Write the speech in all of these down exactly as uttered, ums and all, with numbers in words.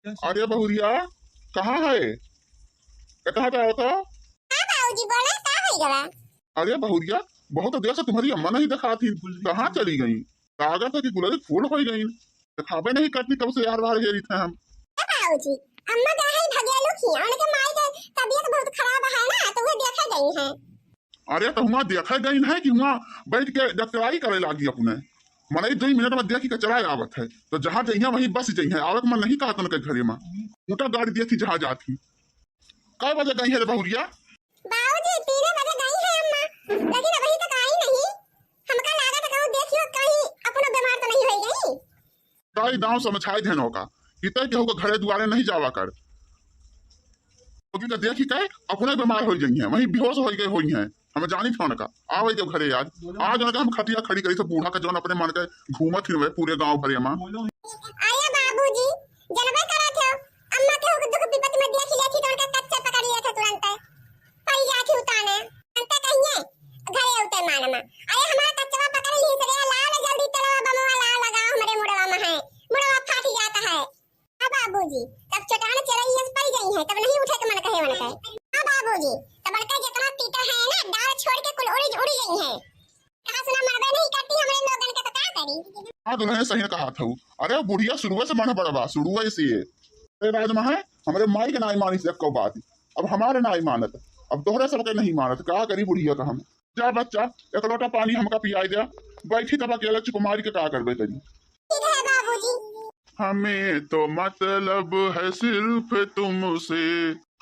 अरे बहुरिया, कहाँ है? ए, कहाँ जाओ तो? हाँ बाबूजी, बोले, का हो गवा? अरे बहुरिया, बहुत देर से तुम्हारी अम्मा नहीं दिखात ही, कहाँ चली गई? लागत है कि गुलरी फूल हो गई, दिखावे नहीं करती, कब से यार बाहर हेरी थे हम। ए बाबूजी, अम्मा गए हैं भगेलू की, उनके माई के तबीयत बहुत खराब है ना, तो वो देखे गई हैं। अरे, तो हुआं देखे गई है कि हुआं बैठ के डॉक्टराई करे लागी अपने। मनई दुई मिनट में देखी के चला आवत है, तो जहाँ जइहे वहीं बस जइहे, आवे के मन नहीं कहत उनके घरे में। उनका गाड़ी देखी जहाँ जात ही। कै बजे गई है रे बहुरिया? बाबूजी, तीने बजे गई है अम्मा, लेकिन अभी तक आई नहीं। हमका लागत है कहूँ देखियो कहीं अपनो बीमार तो नहीं हो गई। कई दांव समझाए देन ओका कि तै केहू के घरे दुआरे नहीं जावा कर। ओकी का देखी के अपने बीमार हो जइहे, वहीं बेहोश हो गए होई हैं। हमें जानी था उनका, आवे जब घरे आज, आज उनका हम खटिया खड़ी करी से बूढ़ा का जौन अपने मन के घूमत फिरवे पूरे गांव भरे में। अरे बाबूजी, जनबे करत हो, अम्मा केहू के दुख विपत में देख लेथी तो उनका कच्चा पकड़ लेथी तुरंत। पड़ी जाथी उताने। अंते कहिए, घरे उते मान मा। अरे हमारा कच्चवा पकड़ ली से रे, लाओ ले जल्दी तेलवा बमवा लाओ लगाओ हमरे मुड़वा में है। मुड़वा फाट जाता है। हाँ बाबूजी, तब चटान चलई यस पड़ गई है, तब नहीं उठे के मन कहे मन कहे। हाँ बाबूजी, तब उनका जितना तीता है ना, डाल छोड़ के कुल उड़ी, उड़ी गई है। कहा सुना मनबे नहीं करती हमरे लोगन के तो का करी? हाँ दुल्हन सही कहा था। अरे बुढ़िया शुरुए से मन बड़ा बा, शुरुए से। अरे राजमा है, हमरे माई के नाई मानी से एको बात। अब हमारे नाई मानत, अब तोहरे सबके नहीं मानत, का करी बुढ़िया का हम। जा बच्चा, एक लोटा पानी हमका पियाई दे, बैठी तब अकेला चुप मारी के का करबे करी। ठीक है बाबूजी। हमें तो मतलब है सिर्फ तुमसे,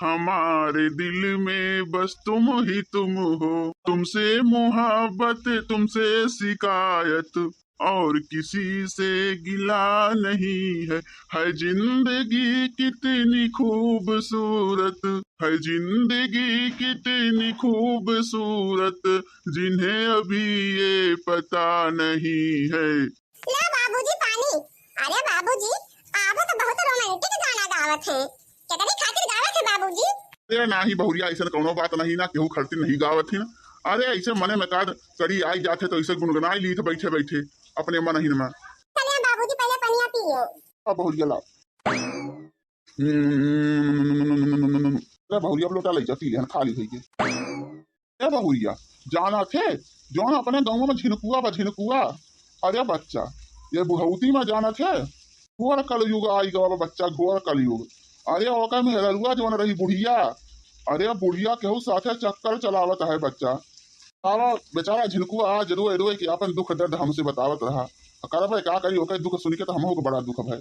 हमारे दिल में बस तुम ही तुम हो। तुमसे मोहब्बत, तुमसे शिकायत, और किसी से गिला नहीं है। है जिंदगी कितनी खूबसूरत, है जिंदगी कितनी खूबसूरत, जिन्हें अभी ये पता नहीं है। ला बाबूजी पानी। अरे बाबूजी, आप तो बहुत रोमांटिक गाना गावत हैं। केकरी खातिर गावत है बाबूजी? अरे नाही बहुरिया, ऐसन कौनो बात नहीं ना, केहू खातिर नहीं गावत ही ना। अरे ऐसे मने में काद करी आई जाथे तो ऐसे गुनगुनाई लीथ बैठे बैठे अपने मन ही में। चले बाबूजी, पहले पनिया पिए। अब बहुरिया ला। अरे बहुरिया, अब लोटा ले जा, पी ले, खाली होई के। ए बहुरिया, जाना थे, जौन अपने गाँव में झिनकुआ बा, झिनकुआ। अरे बच्चा, ये बुढ़ौती में जाना थे, घोर कलयुग आई गवा बा बच्चा, घोर कलयुग। अरे ओकर मेहररुआ जौन रही बुढ़िया, अरे बुढ़िया केहू साथे चक्कर चलावत है बच्चा। आवा बेचारा झिनकुआ आज रोए रोए के अपन दुख दर्द हमसे बतावत रहा। करबे का करी, ओकर दुख सुन के तो हमहू के बड़ा दुख भय।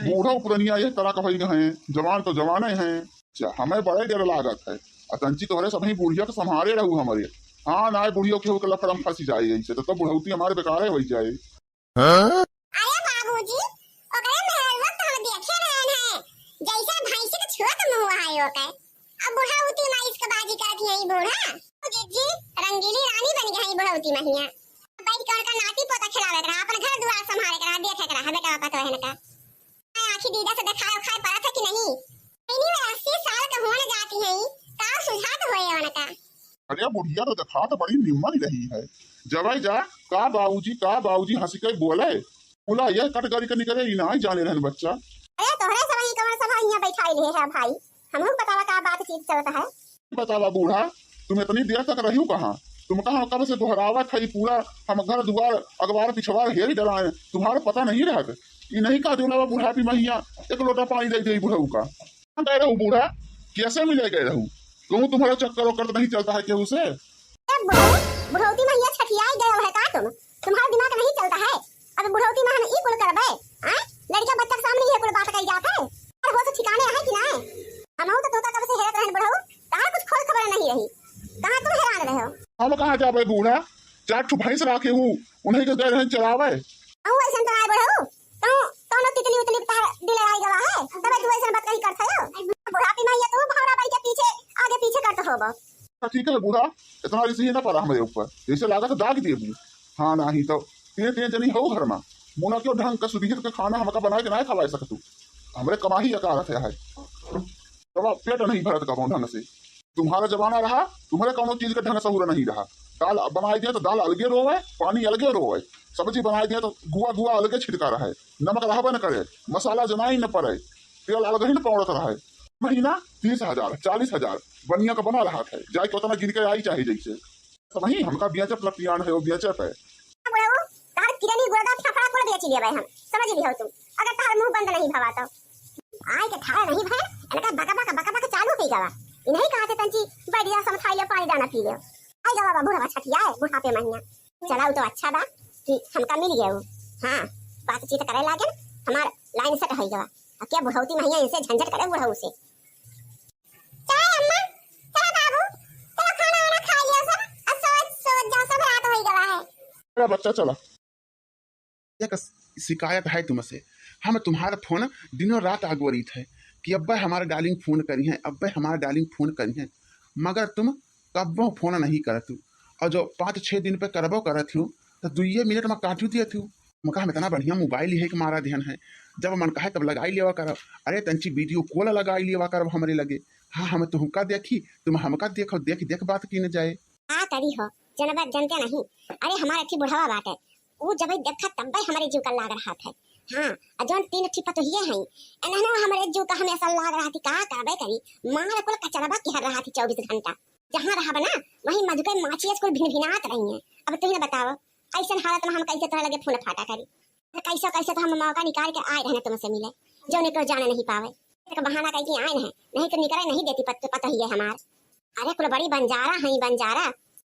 बूढ़ा पुरनिया ये तरह का होई गए हैं, जवान तो जवाने हैं। अच्छा, हमें बड़े डर लागत है। अतंची तोहरे सबही बुढ़िया के संभारे रहू हमरे। हाँ, नाय बुढ़ियो केहू के लफड़ा में फंसी जाए ऐसे, तो, तो बुढ़ौती हमारे बेकारे होई जाए। हाँ? अरे बाबूजी, ओकरे मेहरुआ तो हम देखे रहन हैं, जैसे भैंस के छुअत मुँह है ओके। अब बुढ़ौती में इसके बाजी करत है बूढ़ा। ओ जीजी, रंगीली रानी बन गई है बुढ़ौती में हिया। बैठ के उनका नाती पोता खिलावे के रहा, अपन घर दुआर संभाले के रहा, देखे के रहा, बेटा पतोहन का। आँखी दीदा से देखाए उखाए परत है कि नहीं? इन्हीं में अस्सी साल के होने जाती हैं, का सुझात होए उनका? अरे बुढ़िया तो देखात बड़ी निम्मन रही है। जबै जा, का बाबूजी, का बाबूजी हंसी के बोले। बोला, यह कट गरी के निकरे, ई नाई जाने रहन बच्चा। अरे तोहरे सब ही कमर सभा हियां बैठाई ले है भाई, हमहू बतावा का बातचीत चलत है। बतावा बूढ़ा, तुम इतनी देर तक रह्यू कहाँ? तुम कहाँ कब से गोहरावत है, पूरा हम घर दुआर अगवार पिछवार हेरी डराए, तुम्हारा पता नहीं रहत। ई नहीं का जोलावा बुढ़ापी महिया एक लोटा पानी दे दे बुढ़ऊ का। कहाँ गए रहू बूढ़ा? कैसे मिले गए रहू? कहूँ तुम्हारा चक्कर ओक्कर तो नहीं चलता है केहू से? ए बुढ़ऊ, बुढ़ौती महिया छठियाई गए है का तुम? तुम्हारा दिमाग नहीं चलता है? अब बुढ़ौती में हम ई कुल करबे? आय? लड़का बच्चा के सामने ये कुल बात कही जात है? और होश ठिकाने है कि ना? हमहू तो तोका कब से हेरत रहन बुढ़ऊ, कहाँ कुछ खोज खबर नहीं रही, कहाँ तुम हेरान रहे हो? हम कहाँ जाबे बूढ़ा? चार ठो भैंस राखे हूँ, उन्हीं के गए रहन चरावे। अहू ऐसन तो आए बुढ़ऊ, कहूँ कौनो तितली उतली तार दिले आई गवा है, तबे तू ऐसन बात कही करत हो। बुढ़ापी में ये तू भौरा बाई के पीछे, आगे पीछे करत होबो। अच्छा, ठीक है बूढ़ा, इतना रिसी ना पड़ा हमरे ऊपर, जैसे लागत दाग देबू। हाँ, नाही तो तीन तीन जनी हो घर में, मुना क्यों ढंग का सुधियत का खाना हमका बना के ना खवाए सकतू। हमरे कमाही अकारत है, है। तब पेट नहीं भरत कबो ढंग से। तुम्हारा जमाना रहा, तुम्हारे कौनो चीज का ढंग सहूर नहीं रहा। दाल बनाए दिया तो दाल अलगे रोवे, पानी अलगे रोवे, सब्जी बनाए दिया तो गुआ गुआ अलगे छिटका रहे, नमक रहबे न करे, मसाला जनाई न पड़े। तेल आला दही न पौड़त रहा है। महीना तीस हजार, चालीस हजार, बनिया का बना रहा है, जाए के उतना गिन के आई चाहे जैसे। समझी, हमका बेचत न पियान है, वो बेचत है। बुढ़ऊ, तार किडनी गुर्दा फेफड़ा कुल बेच लेबे हम, समझ लिहो तू, अगर तार मुंह बंद नहीं भवा तो। आय के थारा नहीं भैन, इनका बका बका बका बका चालू हो गवा। इन्हीं कहा थे तंची बढ़िया समथाई ले, पानी दाना पी ले। आई गवा बा बुढ़वा छठिया है, बुढ़ापे महीना। चला, उ तो अच्छा बा कि हमका मिल गया उ। हाँ, बातचीत करे लागे, हमार लाइन सेट हो गवा। अब क्या बुढ़ौती महीना इनसे झंझट करे बुढ़ऊ से। चाय अम्मा, चला बाबू, चला खाना वाना खा लियो सब, अब सोच सोच जाओ, सब रात हो गवा है। मेरा बच्चा चला। एक शिकायत है तुमसे, हम तुम्हारा फोन दिनों रात अगोरित है कि अब्बे हमारा डार्लिंग फोन करी है, अब्बे हमारा डार्लिंग फोन करी है, मगर तुम कब्बो फोन नहीं करत हो। और जो पाँच छः दिन पे करबो करत हो तो दुइये मिनट में काटू दियत हो। मका हम इतना बढ़िया मोबाइल है कि मारा ध्यान है, जब मन कहे तब लगाई लेवा करब। अरे तंची वीडियो कॉल लगाई लेवा करब हमरे लगे। हाँ, हम तुमका देखी, तुम हमका देखो, देख देख बात की न जाए। का करी हो, जनबा जनते नहीं। अरे हमार अथी बुढ़वा बाटे, उ जब देखा तब्बे हमरे जीव का लाग रहा था। हाँ, और जौन तीन ठी पतोहिए हैं, एनहनो हमरे जीव का हमेशा लाग रहा थी, का करबे करी, मार कुल कचरबा केहर रहा थी चौबीस घंटा। जहाँ रहब ना, वहीं मधुकर माचियस कुल भिनभिनात रही हैं। अब तुही ना बताओ, ऐसन हालत में हम कैसे तोहरा लगे फोन फाटा करी? तो कैसे कैसे तो हम मौका निकाल के आए रहने तुमसे मिले, जौने को जाने नहीं पावे। एक बहाना कह के आए हैं, नहीं तो निकले नहीं देती पत-, पतोहिए हमार। अरे कुल बड़ी बंजारा है, बंजारा।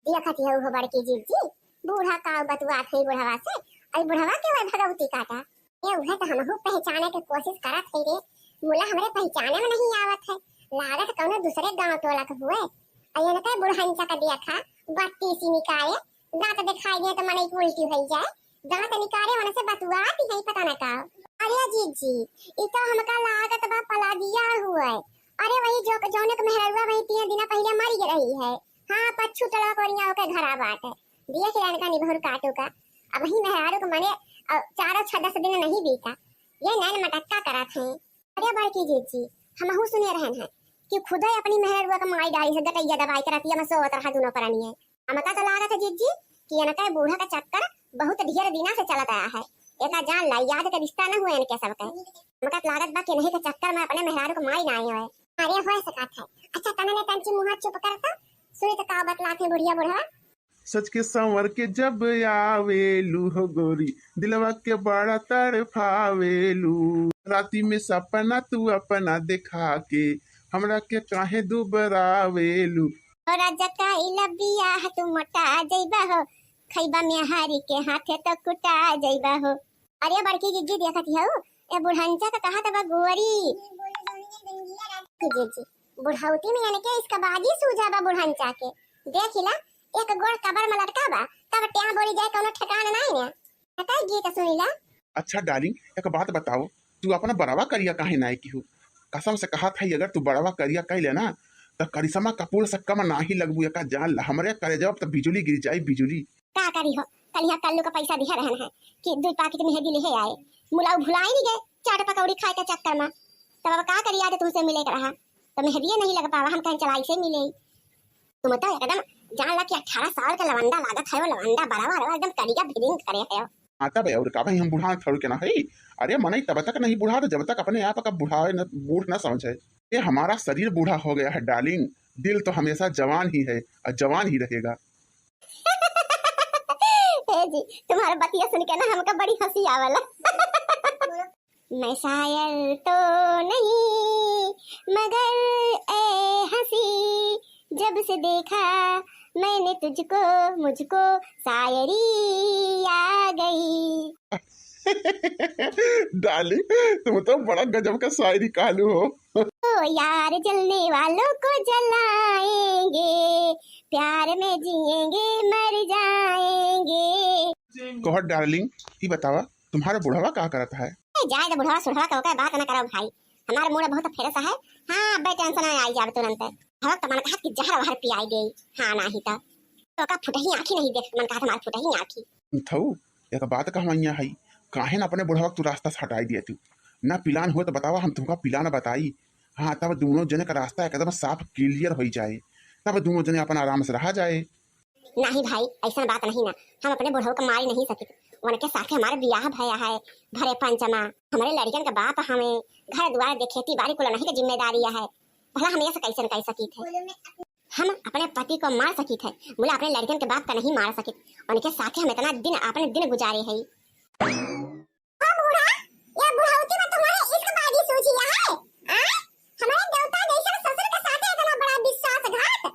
देखत है वो बड़की जीजी, बूढ़ा का बतुआत है बुढ़वा से, अई बुढ़वा के वह भगवती काटा। ए उहे तो हमहू पहचाने के कोशिश करत है रे, मुला हमरे पहचाने में नहीं आवत है, लागत कौनो दूसरे गांव टोला के हुए। अई इनके बुढ़ंचा का देखा, बत्तीसी निकाले, दांत दिखाई दे तो मनई की उल्टी होई जाए, दांत निकाले मन से बतुआत ही है पता न का। अरे जीजी, ई तो हमका लागत बा पलागिया हुए। अरे वही जो, जौने के मेहररुआ वही तीन दिना पहिले मर गई रही है। हाँ, पच्छू टलवा कोरिया ओके घरा बाटे। देख ले इनका निभहुर काटू का। अब वही मेहरारू के मरे, अ, चारों छह दस दिन नहीं बीता। ये नैन मटक्का करत हैं। अरे बड़की जीजी, हमहू सुने रहन हैं कि खुदे अपनी मेहररुआ के माई डाली से गटैया दबाई के रतिया में सोवत रहा दुनो परनिये। हमका तो लागत है जीजी कि इनके बूढ़ा का चक्कर बहुत ढेर दिना से चलत आया है। एका जान ला, याद के रिश्ता न हुए इनके सबके। हमका तो लागत बा कि इन्हीं के चक्कर में अपने मेहरारू के माई ना आई होए। अरे हो सकत है। अच्छा तने ने तंची मुँह चुप कर तो, सुनी तो का बतलात है बुढ़िया बुढ़वा। सज के संवर के जब आवेलू हो गोरी, दिलवा के बड़ा तड़फावेलू। राती में सपना तू अपना देखा के, हमरा के काहे दुबरावेलू। हो राजा का इला बियाह तू मोटा जइबा हो, खइबा मेहारी के हाथे तो कुटा जइबा हो। अरे बड़की जिज्जी देखत हऊ, ए बुढ़ंचा का कहा तबा गोरी। की जिज्जी, बुढ़ौती में इनके इसका बाजी सूझा बा बुढ़ंचा के। देख ला, एक गोड़ कबर में लटका बा, तब ट्यां बोली जाए कौनो ठिकाना नहीं है। हटाई गीत सुनी ला। अच्छा डार्लिंग, एक बात बताओ, तू अपना बड़वा करिया काहे नाई किहू? कसम से कहा था, अगर तू बड़वा करिया कह लेना, तो करिश्मा कपूर से कम नाही लगबू। एका जान ला, हमरे करेजवा पे तो बिजुली गिर जाई, बिजुली। का करी हो, कल यहाँ कल्लू का पैसा दिया रहन है कि दो पाकिट मेहंदी लिहे आए, मुलाऊ भुलाई नहीं गए, चाट पकौड़ी खाए के चक्कर में। तब अब का करी, आज तुमसे मिले के रहा, तो मेहंदिये नहीं लग पावा, हम कहें चलाई से मिले। तुम तो एकदम जान ला कि अठारह साल का लवंडा लागत है, वो लवंडा बराबर है, एकदम करिया भिरिंग करे है। हाँ, तब और का भाई, हम बूढ़ा थोड़ के ना है। अरे मनई तब तक नहीं बूढ़ा, तो जब तक अपने आप का बूढ़ा न, बूढ़ ना समझे। ये हमारा शरीर बूढ़ा हो गया है डार्लिंग, दिल तो हमेशा जवान ही है और जवान ही रहेगा। ए जी, तुम्हारा बतिया सुन के ना हमका बड़ी हंसी आवला। मैं शायर तो नहीं, मगर ए हंसी, जब से देखा मैंने तुझको, मुझको शायरी आ गई। डार्लिंग, तुम तो बड़ा गजब का शायरी कहलू हो। ओ यार, जलने वालों को जलाएंगे, प्यार में जिएंगे, मर जाएंगे। कहो डार्लिंग, ई बतावा, तुम्हारा बुढ़वा का करत है? ए, जाए दे बुढ़वा सुढ़वा के, ओकर बात ना करो भाई। हमार मूड बहुत फ्रेश है। हाँ, अबे टेंशन ना आई जावे तुरंत। हम तो मन कहत कि जहर वहर पियाई दे। हाँ, नाही तो। तो का फुटही आँखी नहीं देख, मन कहत हमार फुटही आँखी। थऊ, एक बात कहवैया है, काहे ना अपने बुढ़वा के तू रास्ता से हटाई दिया तू? ना पिलान हो तो बतावा, हम तुमका पिलान बताई। हाँ, तब दोनों जने का रास्ता एकदम साफ क्लियर हो जाए, तब दोनों जने अपन आराम से रहा जाए। नाही भाई, अइसन बात नहीं ना, हम अपने बुढ़ऊ का मारी नहीं सकित। उनके साथे हमार बियाह भया है, भरे पंचमा, हमरे लड़िकन का बाप हमें, घर दुआर दे, खेती बारी कुल नहीं के जिम्मेदारी है, भला हम ऐसे कैसे कह सकित है? हम अपने पति को मार सकित है, मुला अपने लड़िकन के बाप का नहीं मार सकित। उनके साथे हम इतना दिन, अपने दिन गुजारे है। ओ बूढ़ा, या बुढ़ौती में तुम्हारे इश्कबाजी सूझी है? आय? हमारे देवता जैसे ससुर के साथे इतना बड़ा विश्वासघात।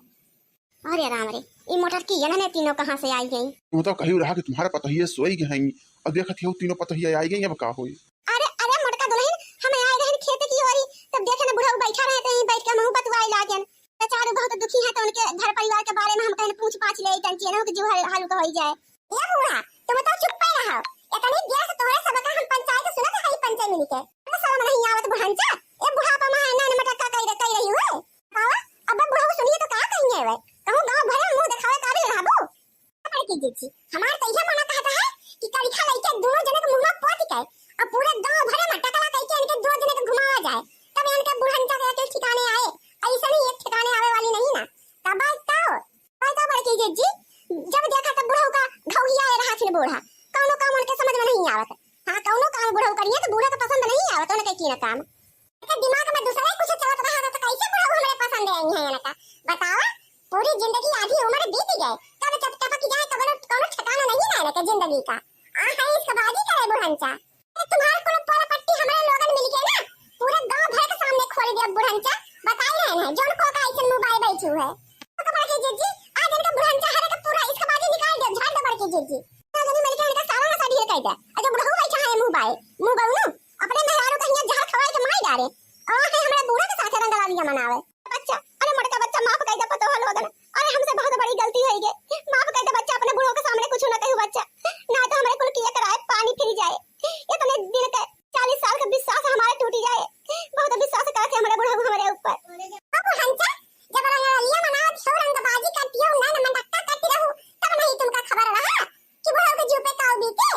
अरे राम रे, ई मोटरकी इन्हने तीनों कहाँ से आई गई? तू तो कही रहा कि तुम्हारे पतोहिए सोई गई हैं, और देखत हो तीनों पतोहिए आई गई, अब का होई? अरे, अरे मोटका दुल्हन, हम आए रहन खेत की ओरी, तब देखे ना बुढ़ऊ बैठा रहे, कहीं बैठ के मुँह बतुआए लागन। बेचारू बहुत दुखी है, तो उनके घर परिवार के बारे में हम कहीं पूछ पाछ ले, तन चेनो के जीव हल-, हल्का हो जाए। ए बूढ़ा, तुम तो चुप्पे रहो। इतनी देर से तोहरे सबका हम पंचायत सुनत हई पंचे मिली के। अरे शर्म नहीं आवत बुढ़ंचा? ए बुढ़ापा में ना मटक्का कह, कह रही हुए। बाबा, अब बुढ़ऊ सुनिए तो का कहिए वे? कहूँ गाँव भरे मुँह दिखावे का भी रहबू? बड़की जीजी, हमार तो इहे मना कहता है कि करिखा लइके दोनों जने के मुँह में पोत के और पूरे गाँव भरे में टकला कइके इनके दोनों जने के घुमावा जाए, तब इनके बुढ़ंचा के अकल ठिकाने आए। ऐसा नहीं एक ठिकाने आवे वाली नहीं ना। तब तो भाई तो बड़की जीजी, जब देखा तब बुढ़ऊ का घौघिया ए रहा थिन बूढ़ा, कौनो काम उनके समझ में नहीं आवत। हाँ, कौनो काम बुढ़ऊ करिए तो बूढ़ा के पसंद नहीं आवत उनके की ना काम। एकर दिमाग में दूसरा ही कुछ चलत रहा तो कैसे बुढ़ऊ हमरे पसंद आई है इनका? बतावा, पूरी जिंदगी आधी उम्र बीत गए, कब जब टपक जाए कब कौनो ठिकाना नहीं ना इनके जिंदगी का। आ है इसका बाजी करे बुढ़ंचा। अरे तुम्हारे कुल पोला पट्टी हमरे लोगन मिल के ना पूरे गांव भर के सामने खोल दिया बुढ़ंचा, बताई रहे हैं जौन को का ऐसे मुंह बाए बैठी है। तो बड़की जीजी, आज इनका बुढ़ंचा हरे के पूरा इसका बाजी निकाल दे, झाड़ दे बड़की जीजी। ना जानी मिल के इनका सारा नशा ढील कर दे। अरे बुढ़ऊ बैठा है मुंह बाए, मुंह बाऊ ना, अपने मेहरारू का हियां जहर खवाए के मार डारे। और है हमरे बूढ़ा के साथे रंगलालियां मनावे। बच्चा, अरे मोटका बच्चा, माफ कर दे पतोह लोगन। अरे हमसे बहुत बड़ी गलती होइ गई। माफ कर दे बच्चा, अपने बूढ़ों के सामने कुछ ना कहू बच्चा, ना तो हमरे कुल किया कराए पानी फिर जाए। इतने दिन के चालीस साल का विश्वास हमारे टूट जाए। बहुत विश्वास करके हमरे बूढ़ा हमरे ऊपर। अब हंचा, जब रंगलिया मनावत हो, रंगबाजी करती हो, नैन मटक्का करती रहू, तब नहीं तुमका खबर रहा कि बूढ़ा के जीव पे काऊ बीते।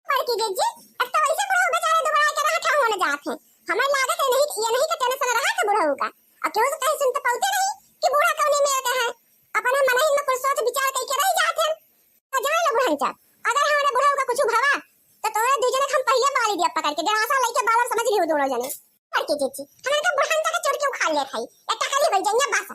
बड़की जीजी, अब तो वैसे बुढ़ऊ बेचारे दुबराए के रहा ठाव होने जात हैं। हमें लागत है नहीं कि ये नहीं के टेंशन रहा के बुढ़ऊ का। और केहू से कहीं सुन तो पौते नहीं कि बूढ़ा कौने में के है। अपने मन ही में कुल सोच विचार करके रह जात हैं। तो जान लो बुढ़ंचा, अगर हमारे बुढ़ऊ का कुछ भवा, तो तोरे दू जने के हम पहले बाली दिया पकड़ के, गड़ासा लेके बालर समझ लियो दोनों जने। बड़की जीजी, हमारे का बुढ़ंचा के चुटकी उखाड़ लेत है, या टकली बन जाइए बस।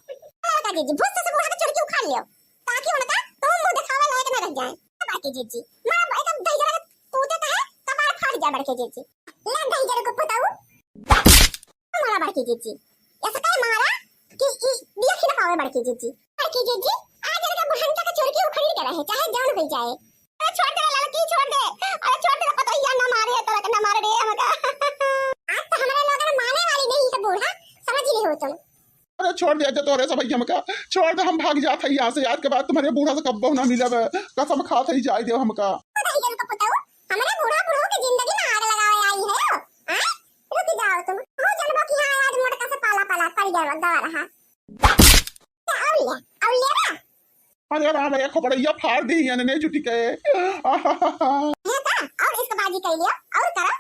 बड़का जीजी, भूत से बूढ़ा के चुटकी उखाड़ लियो, ताकि उनका तुम मुंह दिखावे लायक न रह जाए। बड़की जीजी, मारा एकदम दही जरा पूते का है, कपार फाट जाए बड़की जीजी। ले दही जरा को पुताऊ। मारा बड़की जीजी, ऐसा काहे मारा कि ई देख ही ना पावे बड़की जीजी। बड़की जीजी, आज इनका बुढ़ंचा के चुटकी उखड़ी के रहे, चाहे जौन हो जाए। अरे छोड़ दे लड़की, छोड़ दे। अरे छोड़ दे, पतोहिया ना मारे, तोरा के ना मारे रे हमका। आज तो हमारे लोगन माने वाली नहीं है बूढ़ा, समझ लियो तुम। अरे छोड़ दे, जब तोरे सब हमका छोड़ दे, हम भाग जात है यहाँ से। आज के बाद तुम्हारे बूढ़ा से कब्बो ना मिलब, कसम खात है, जाए दे हमका। पता ही इनका पुताऊ, हमारे बूढ़ा बुढ़ऊ की जिंदगी में आग लगावे आई है। आए? रुक जाओ तुम, हो जनबो की हाँ आज मोटका से पाला पाला पड़ गया गवा रहा। और ले, और ले ना। अरे राम रे, खोपड़ैया फाड़ दी है ने जुटी के। ये का? और इसका बाजी कर लियो, और करो।